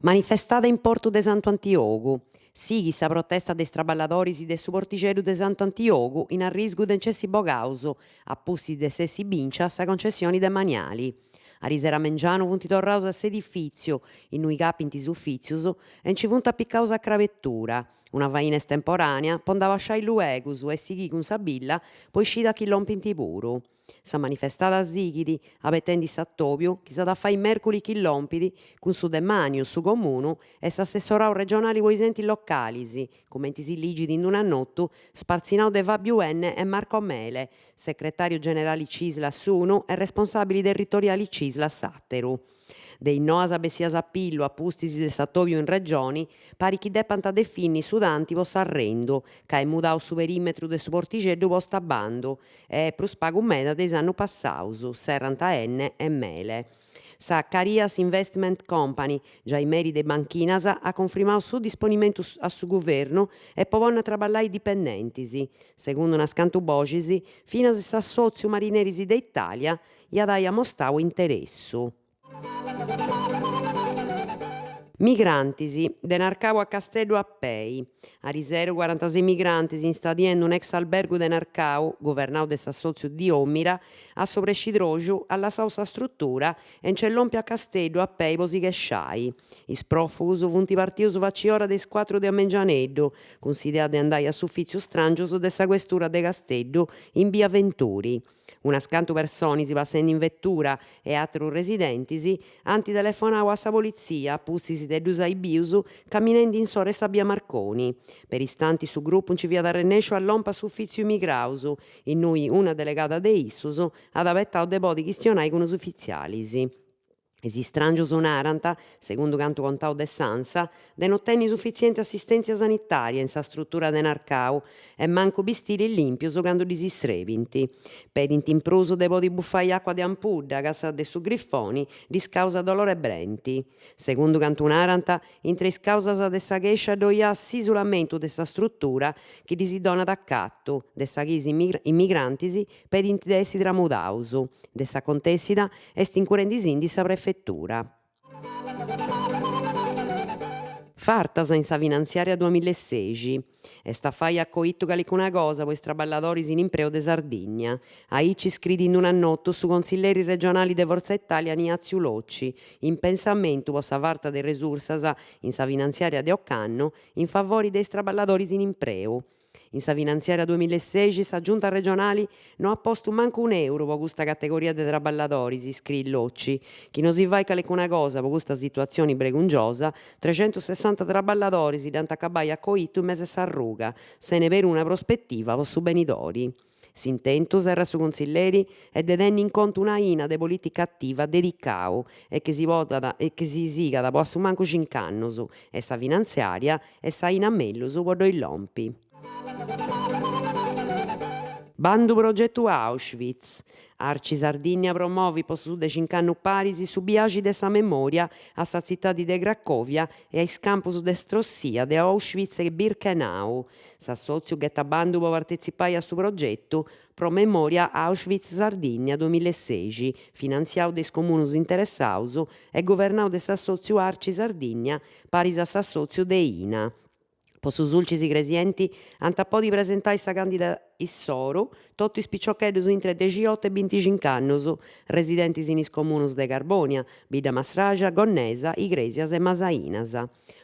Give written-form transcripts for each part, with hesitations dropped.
Manifestada in portu de Santu Antiogu. Sighit sa protesta de is traballadoris de su portixeddu de Santu Antiogu in arrisgu de nc'essi bogaus, a pustis de s'essi bìncia sa concessioni demaniali. Arisera a mengianu funt torraus a s'edifìtziu innui capint is ufìtzius e nci funt apicaus a crabetura, una faina estemporànea po nd'abasciai luegus e sighì cun sa billa po is cidas chi lompint puru. Sa manifestada sighit, abetendi s'atòbiu chi s'at a fai mèrculis chi lompit cun su Demàniu, su Comunu e s'Assessorau regionali po is entis localis, cumenti si ligit in un'annotu spartzinau de Fàbiu Enne e Marco Mele, secretàriu generali Cisl s'unu e responsàbili territoriali Cisl s'àteru. De is noas bessias a pillu a pustis de s'atòbiu in Regioni, parit chi depant definni su tanti po s'arrendu, ca est mudau su perìmetru de su portixeddu postu a bandu e est prus pagu meda de is annus passaus, serrant Enne e Mele. Sa Carias Investment Company, giai meri de banchinas, at cunfrimau su disponimentu a su guvernu e po ponni a traballai dipendentis. Segundu unas cantu boxis, finas s'assòtziu Marineris de Itàlia iat ai amostau interessu. Migrantis, de Narcau a Casteddu a pei. Ariseru corantasei migrantis instadiendi un'ex albergu de Narcau, guvernau de s'assòtziu Diomira, a s'obrescidroxu at lassau sa strutura e nc'est lòmpiu a Casteddu a pei po si chesciai. Is pròfugus funt partius faci ora de is cuatru de a mengianeddu, cun s'idea de andai a s'ufìtziu stràngius de sa questura de Casteddu in bia Venturi. Unas cantu personis passendi in vetura e àterus residentis ant telefonau a sa politzia a pustis de ddus ai bius caminendi in s'ora 'e sa bia Marconi. Peristanti su grupu nci fiat arrennèsciu a lompi a s'ufìtziu immigraus, innui una delegada de issus at abetau de podi chistionai cun is ufitzialis. Is istràngius narant, segundu cantu contau de s'Ansa, de no tenni sufitzienti assistèntzia sanitària in sa strutura de Narcau e mancu bistiris lìmpius candu ddis srebint. Pedint in prus de podi bufai àcua de ampudda ca sa de su grifoni ddis càusat dolor'e brenti. Segundu cantu narant, intre is càusas de sa chèscia ddoi at s'isulamentu de sa strutura chi ddis donat acatu, de sa chi is immigrantis pedint de essi tramudaus. De s'acontèssida est incurendisindi sa prefetura. Fartas in sa finantziària duamilla e sexi. Est a fai acoitu calicuna cosa po is traballadoris in impreu de Sardigna. Aici scriit in un'annotu su consilleri regionali de Fortza Italia Ignatziu Locci, in pensamentu po sa farta de resursas in sa finantziària de ocannu in favori de is traballadoris in impreu. In sa finantziària duamilla e sexi sa Giunta regionali no at postu mancu un'euru po custa categoria de traballadoris, scriit Locci. Chi no si fait calicuna cosa po custa situatzioni bregungiosa, trexentusessanta traballadoris dd'ant acabai acoitu in mes'e s'arruga, sene peruna prospetiva po su benidori. S'intentu, serrat su consilleri, est de tenni in contu un'aina de polìtica ativa dedicau e chi si podat e chi si sigat po assumancu cinc'annus e sa finantziària est s'aina mellus po ddoi lompi. Bandu progetu Auschwitz. Arci Sardìnnia promovit po su de cinc'annu paris su biaxi de sa memòria a sa tzitadi de Cracòvia e a is campus de strossia de Auschwitz e Birkenau. S'assòtziu ghetat bandu po partetzipai a su progetu Pro Memoria Auschwitz Sardigna duamilla e sexi, finantziau de is comunus interessaus e guvernau de s'assòtziu Arci Sardigna paris a s'assòtziu Deina. Po su Sulcis Igresienti ant a podi presentai sa candida issoru totu is piciocheddus intre dexiotu e binticinc'annus, residentis in is comunus de Carbònia, Bidda Massraxa, Gonnesa, Igrèsias e Masainas.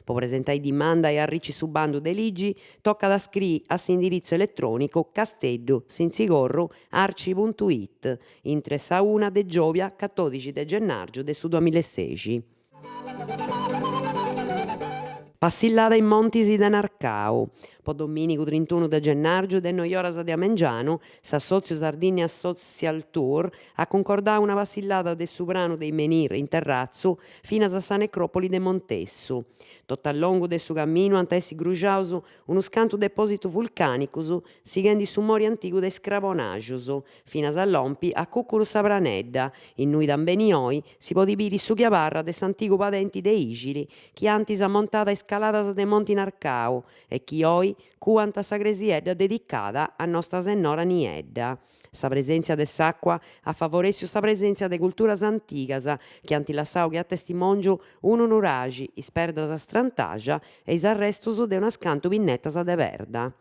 Po presentai dimanda e arrici su bandu de ligi tocat a scriri a s'indiritzu eletrònicu casteddu sintzigorru arci puntu it intre sa una de giòbia catòdixi de gennàrgiu de su duamilla e sexi. Passillada in montis de Narcau. Po domìnigu trintunu de gennàrgiu de noi oras de a mengianu, s'assòtziu Sardigna Social Tour at cuncordau una passillada de su pranu de is Menhir in Terratzu finas a sa necròpoli de Montessu. Totu a longu de su caminu ant a essi gruxaus unus cantu depòsitus vulcànicus sighendi su mori antigu de is crabonàjus, finas a lompi a Cùcuru Sa Pranedda, innui tambeni oi si podit biri su chi abarrat de s'antigu padenti de ìxili chi antis ammontada is caladas de Monti Narcau e chi oi. oi cuant sa cresiedda dedicada a Nosta Sennora Niedda. Sa presèntzia de s'àcua at favorèssiu sa presèntzia de culturas antigas chi ant lassau che a testimòngiu unu nuraxi, is perdas strantaxa e is arrestus de unas cantu pinnetas de perda.